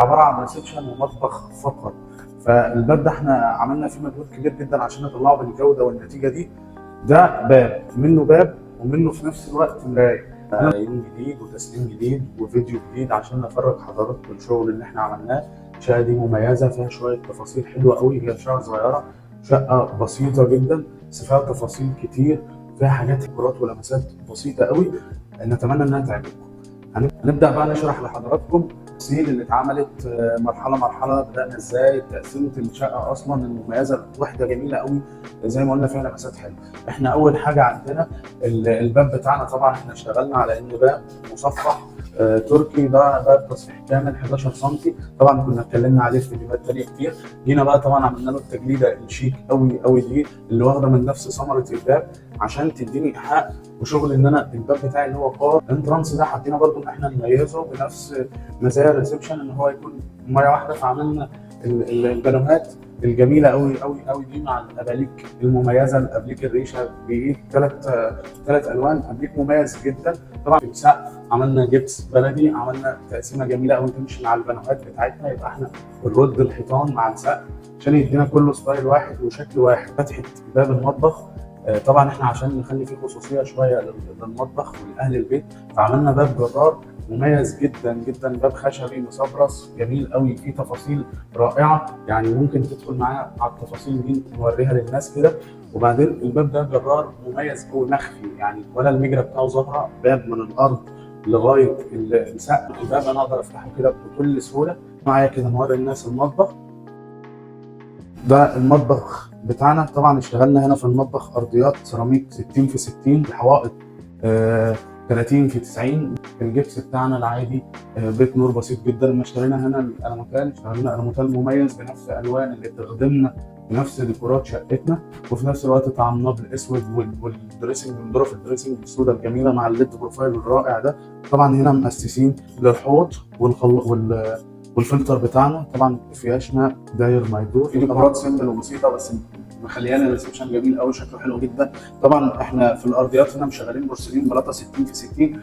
عبارة عن reception ومطبخ فقط. فالباب ده احنا عملنا فيه مجهود كبير جدا عشان نطلعه بالجودة والنتيجة دي. ده باب منه باب ومنه في نفس الوقت مراية. يوم جديد وتسليم جديد وفيديو جديد عشان نفرج حضراتكم الشغل اللي احنا عملناه. الشقة دي مميزة، فيها شوية تفاصيل حلوة قوي. هي شقه صغيره، شقه بسيطة جدا، بس فيها تفاصيل كتير، فيها حاجات ديكورات ولمسات بسيطة قوي. نتمنى انها تعجبكم. هنبدا بقى نشرح لحضراتكم التفاصيل اللي اتعملت مرحلة مرحله، بدانا ازاي تقسيمه الشقة اصلا المميزه. وحده جميلة قوي زي ما قلنا، فيها لمسات حلوه. احنا اول حاجة عندنا الباب بتاعنا. طبعا احنا اشتغلنا على ان باب مصفح تركي، ده باب تصفيح كامل 11 سم. طبعا كنا اتكلمنا عليه في فيديوهات تانية كتير. جينا بقى طبعا عملنا له التجليده الشيك قوي قوي دي اللي واخده من نفس سمرة الباب عشان تديني ايحاء وشغل ان انا الباب بتاعي اللي هو car entrance ده. حبينا برضو ان احنا نميزه بنفس مزايا ال reception، ان هو يكون مراية واحده. فعملنا البانوهات الجميلة قوي قوي قوي دي مع الاباليك المميزه، الابليك الريشة بيجي ثلاث الوان، ابليك مميز جدا. طبعا في السقف عملنا جبس بلدي، عملنا تقسيمه جميلة قوي تمشي مع البانوهات بتاعتنا، يبقى احنا بنرد الحيطان مع السقف عشان يدينا كله style واحد وشكل واحد. فتحه باب المطبخ، طبعا احنا عشان نخلي فيه خصوصية شوية للمطبخ ولاهل البيت، فعملنا باب جرار مميز جدا جدا، باب خشبي مسبرس جميل قوي، فيه تفاصيل رائعه. يعني ممكن تدخل معايا على التفاصيل دي نوريها للناس كده. وبعدين الباب ده جرار مميز قوي مخفي، يعني ولا المجرى بتاعه ظاهره، باب من الارض لغاية السقف. الباب انا اقدر افتحه كده بكل سهوله. معايا كده نوري الناس المطبخ. ده المطبخ بتاعنا. طبعا اشتغلنا هنا في المطبخ ارضيات سيراميك 60 في 60، الحوائط 30 في 90. الجبس بتاعنا العادي، بيت نور بسيط جدا. لما اشترينا هنا الالموتال، اشترينا الموتال مميز بنفس الالوان اللي بتخدمنا بنفس ديكورات شقتنا، وفي نفس الوقت طعمناه بالاسود وال dressing من ظرف ال dressing السوداء الجميلة مع ال LED profile الرائع ده. طبعا هنا مؤسسين للحوض والفلتر بتاعنا. طبعا فياشنا داير ما يدور، في ديكورات simple وبسيطة بس مخليانا ال reception جميل قوي، شكله حلو جدا. طبعا احنا في الارضيات هنا مشغلين بورسلين بلاطة 60 في 60،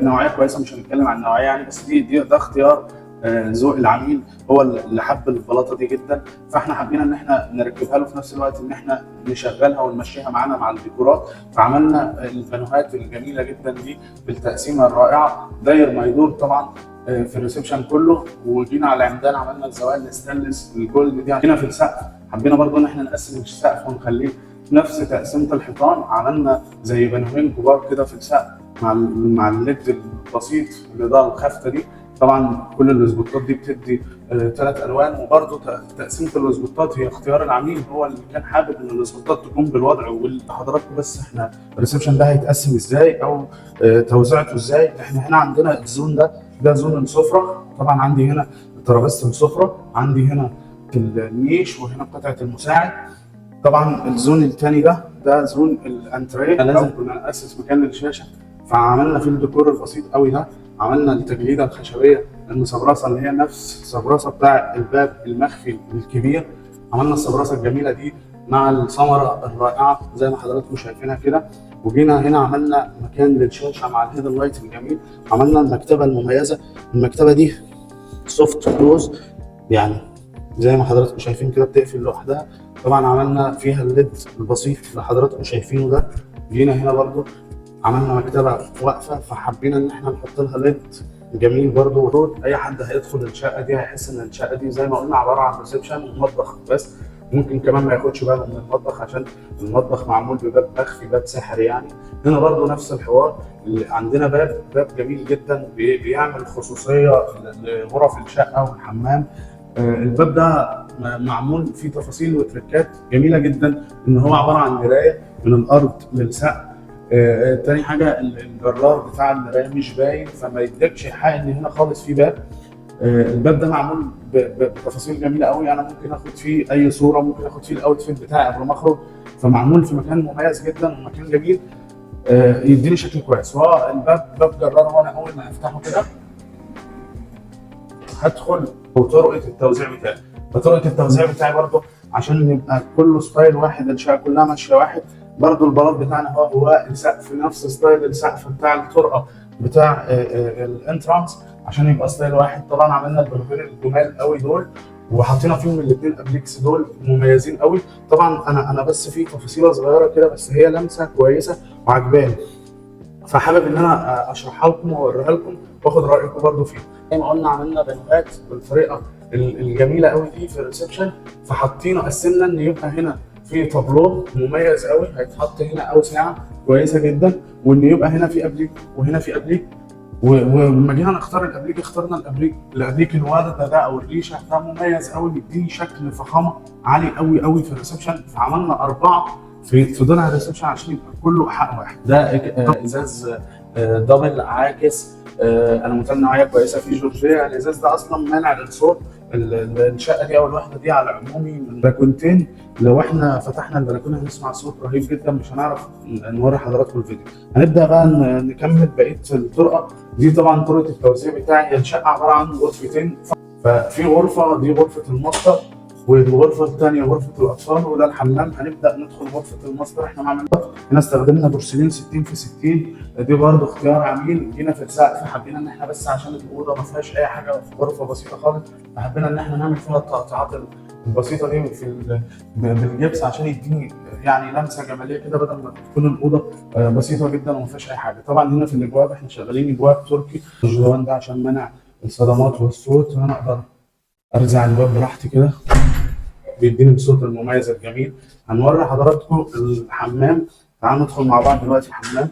نوعية كويسه، مش هنتكلم عن النوعية يعني، بس دي دي ده اختيار ذوق العميل، هو اللي حب البلاطه دي جدا، فاحنا حبينا ان احنا نركبها له، في نفس الوقت ان احنا نشغلها ونمشيها معانا مع الديكورات. فعملنا البانوهات الجميلة جدا دي بالتقسيمه الرائعة داير ما يدور طبعا في ال reception كله. وجينا على العمدان عملنا الزوايا ال stainless ال gold دي. جينا في السقف حبينا برضو ان احنا نقسم السقف ونخليه نفس تقسيمه الحيطان، عملنا زي بانوهين كبار كده في السقف مع ال LED البسيط، الاضاءة الخافته دي. طبعا كل الاسبوتات دي بتدي ثلاث الوان، وبرده تقسيمه الاسبوتات هي اختيار العميل، هو اللي كان حابب ان الاسبوتات تكون بالوضع. ولحضراتكم بس احنا ال reception ده هيتقسم ازاي او توزيعته ازاي. احنا هنا عندنا ال zone ده، ده zone السفره. طبعا عندي هنا ترابيزة السفره، عندي هنا النيش، وهنا قطعه المساعد. طبعا ال zone الثاني ده، ده zone الانتريه. لازم كنا ناسس مكان للشاشه، فعملنا فيه الديكور البسيط قوي ده. عملنا التجليده الخشبية المسبرسه اللي هي نفس السبرسه بتاع الباب المخفي الكبير. عملنا السبرسه الجميلة دي مع السمرة الرائعة زي ما حضراتكم شايفينها كده. وجينا هنا عملنا مكان للشاشه مع ال hidden light الجميل. عملنا المكتبة المميزه، المكتبة دي soft close، يعني زي ما حضراتكم شايفين كده بتقفل لوحدها. طبعا عملنا فيها ال LED البسيط اللي حضراتكم شايفينه ده. جينا هنا برضو عملنا مكتبه واقفه، فحبينا ان احنا نحط لها LED جميل برضو. اي حد هيدخل الشقة دي هيحس ان الشقة دي زي ما قلنا عبارة عن reception ومطبخ بس. ممكن كمان ما ياخدش باله من المطبخ عشان المطبخ معمول بباب مخفي، باب سحري يعني. هنا برضو نفس الحوار، اللي عندنا باب جميل جدا بيعمل خصوصية لغرف الشقة والحمام. الباب ده معمول فيه تفاصيل وتريكات جميلة جدا، ان هو عبارة عن مراية من الارض للسقف. تاني حاجة الجرار بتاع المراية مش باين، فما يديكش حق ان هنا خالص في باب. الباب ده معمول بتفاصيل جميلة قوي، انا ممكن اخد فيه اي صوره، ممكن اخد فيه ال outfit بتاعي قبل ما اخرج، فمعمول في مكان مميز جدا ومكان جميل يديني شكل كويس. هو الباب باب جرار، وانا اول ما هفتحه كده هدخل. وطرقه التوزيع بتاعي، فطرقه التوزيع بتاعي برضو عشان يبقى كله style واحد، الشقة كلها ماشية واحد. برضو البلاط بتاعنا هو هو السقف، نفس style السقف بتاع الطرقه بتاع ال entrance. عشان يبقى style واحد. طبعا عملنا البانوهين الجمال قوي دول، وحطينا فيهم الاثنين ابليكس دول مميزين قوي. طبعا انا بس في تفاصيله صغيرة كده، بس هي لمسه كويسة وعجباني، فحابب ان انا اشرحها لكم واوريها لكم واخد رايكم برضو فيها. زي ما قلنا عملنا بانوهات بالطريقة الجميلة قوي دي في ال reception، فحطينا قسمنا ان يبقى هنا في تابلو مميز قوي هيتحط هنا او ساعة كويسة جدا، وان يبقى هنا في ابليك وهنا في ابليك. ولما جينا نختار الابليك اخترنا الابليك الورده ده او الريشة ده مميز قوي، بيديني شكل فخامة عالي قوي قوي في ال reception. فعملنا 4 في ضلع ال reception عشان يبقى كله حق واحد. ده ازاز double عاكس، الموتال نوعية كويسة في جورجيا. الازاز ده اصلا مانع للصوت. الشقة دي او الوحدة دي على عمومي من بلكونتين، لو احنا فتحنا البلكونه هنسمع صوت رهيب جدا، مش هنعرف نوري حضراتكم الفيديو. هنبدا بقى نكمل بقية الطرقه دي. طبعا طرقه التوزيع بتاعي، الشقة عبارة عن غرفتين، ففي غرفة دي غرفة الماستر، والغرفة الثانية غرفة الاطفال، وده الحمام. هنبدا ندخل غرفة الماستر. احنا عملنا هنا استخدمنا بورسلين 60 في 60، دي برضه اختيار عميل. جينا في السقف حبينا ان احنا بس عشان الاوضة ما فيهاش اي حاجة، في غرفة بسيطة خالص، فحبينا ان احنا نعمل فيها التقطيعات البسيطة دي في بالجبس عشان يديني يعني لمسه جمالية كده، بدل ما تكون الاوضة بسيطة جدا وما فيهاش اي حاجة. طبعا هنا في الاجواب احنا شغالين اجواب تركي، الجدران ده عشان منع الصدمات والصوت، انا اقدر ارزع الباب براحتي كده، بيديني الصوت المميز الجميل. هنوري حضراتكم الحمام، تعالوا ندخل مع بعض دلوقتي الحمام.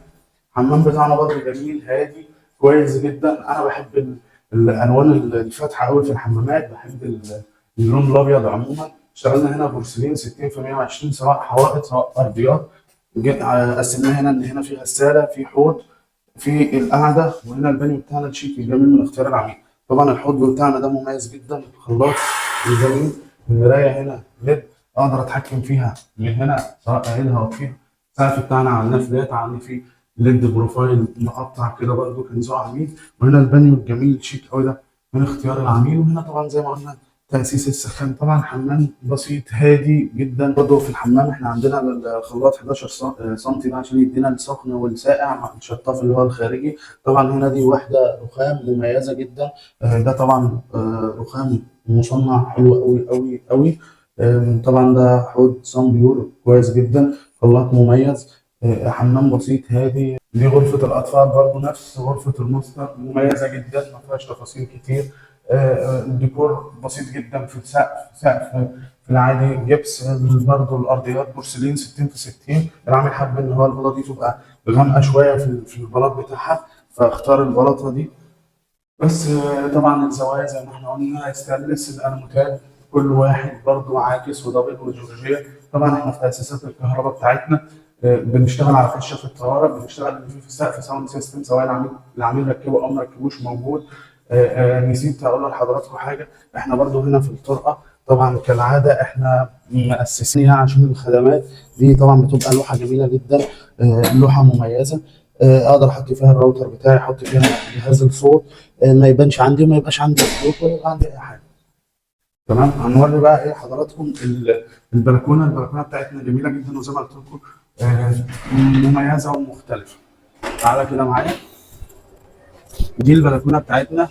الحمام بتاعنا برضه جميل هادي كويس جدا. انا بحب الالوان الفاتحة قوي في الحمامات، بحب اللون الابيض عموما. اشتغلنا هنا بورسلين 60 في 120، سواء حوائط سواء ارضيات. قسمناها هنا ان هنا في غسالة، في حوض، في القعدة، وهنا البانيو بتاعنا الشيك الجميل من اختيار العميل. طبعا الحوض بتاعنا ده مميز جدا، الخلاط الجميل، المراية هنا LED اقدر اتحكم فيها من هنا سواء اعيدها او اطفيها. السقف بتاعنا عملناه flat، عاملين فيه LED profile مقطع كده برضه كان ذوق عميل. وهنا البانيو الجميل الشيك قوي ده من اختيار العميل. وهنا طبعا زي ما قلنا تأسيس السخان. طبعا حمام بسيط هادي جدا. برضه في الحمام احنا عندنا الخلاط 11 سم ده عشان يدينا السخن والساقع مع الشطاف اللي هو الخارجي. طبعا هنا دي وحده رخام مميزة جدا، ده طبعا رخام مصنع حلو قوي قوي قوي. طبعا ده حوض صنبيور كويس جدا، خلاط مميز، حمام بسيط هادي. دي غرفة الأطفال برضو نفس غرفة الماستر، مميزة جدا ما فيهاش تفاصيل كتير. الديكور بسيط جدا في السقف، سقف في العادي جبس، برضو الأرضيات بورسلين 60 في 60. العامل حب إن هو الأوضة دي تبقى غامقة شوية في البلاط بتاعها، فاختار البلاطة دي. بس طبعا الزوايا زي ما احنا قلنا ستانلس، الألموتال كل واحد برضو عاكس و double وجورجيا. طبعا احنا في تأسيسات الكهرباء بتاعتنا بنشتغل على كشاف الطوارئ، بنشتغل في السقف sound system سواء العميل ركبه او ما ركبوش موجود. نسيت اقول لحضراتكم حاجة، احنا برضو هنا في الطرقه طبعا كالعادة احنا مؤسسينها عشان الخدمات دي. طبعا بتبقى لوحة جميلة جدا، لوحة مميزة، اقدر احط فيها الراوتر بتاعي، احط فيها جهاز الصوت، ما يبانش عندي وما يبقاش عندي صوت ولا يبقى عندي اي حاجة. تمام. هنوري بقى ايه حضراتكم البلكونه. البلكونه بتاعتنا جميلة جدا وزي ما قلت لكم مميزة ومختلفة. تعالى كده معايا، دي البلكونه بتاعتنا.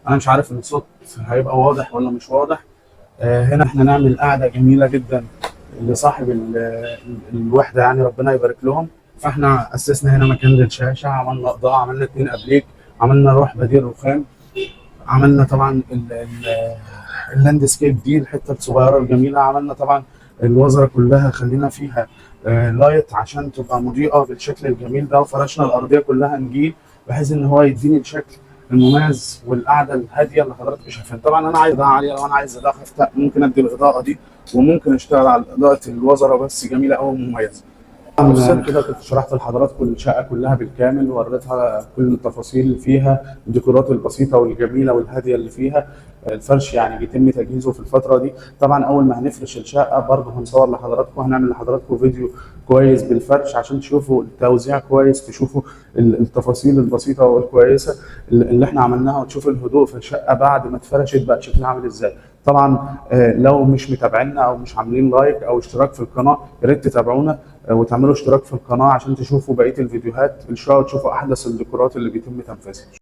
انا مش عارف الصوت هيبقى واضح ولا مش واضح. هنا احنا نعمل قاعدة جميلة جدا لصاحب الوحدة، يعني ربنا يبارك لهم. فاحنا اسسنا هنا مكان للشاشه، عملنا اضاءه، عملنا 2 ابليك، عملنا روح بديل رخام، عملنا طبعا ال landscape دي الحتة الصغيرة الجميلة، عملنا طبعا الوزره كلها خلينا فيها light عشان تبقى مضيئة بالشكل الجميل ده، وفرشنا الارضية كلها نجيل بحيث ان هو يديني الشكل المميز والقعده الهادية اللي حضراتكم شايفينها. طبعا انا عايز اضاءه عالية، لو انا عايز اضاءه خافتة ممكن ادي الاضاءة دي، وممكن اشتغل على اضاءه الوزره بس جميلة قوي ومميزة. طبعا كده كنت شرحت لحضراتكم الشقة كلها بالكامل، ووريتها كل التفاصيل اللي فيها، الديكورات البسيطة والجميلة والهاديه اللي فيها. الفرش يعني بيتم تجهيزه في الفترة دي. طبعا اول ما هنفرش الشقة برضه هنصور لحضراتكم، هنعمل لحضراتكم فيديو كويس بالفرش عشان تشوفوا التوزيع كويس، تشوفوا التفاصيل البسيطة والكويسه اللي احنا عملناها، وتشوفوا الهدوء في الشقة بعد ما اتفرشت بقى شكلها عامل ازاي. طبعا لو مش متابعينا او مش عاملين like او اشتراك في القناة، يا ريت تتابعونا وتعملوا اشتراك في القناة عشان تشوفوا بقية الفيديوهات ان شاء الله، وتشوفوا احدث الديكورات اللي بيتم تنفيذها.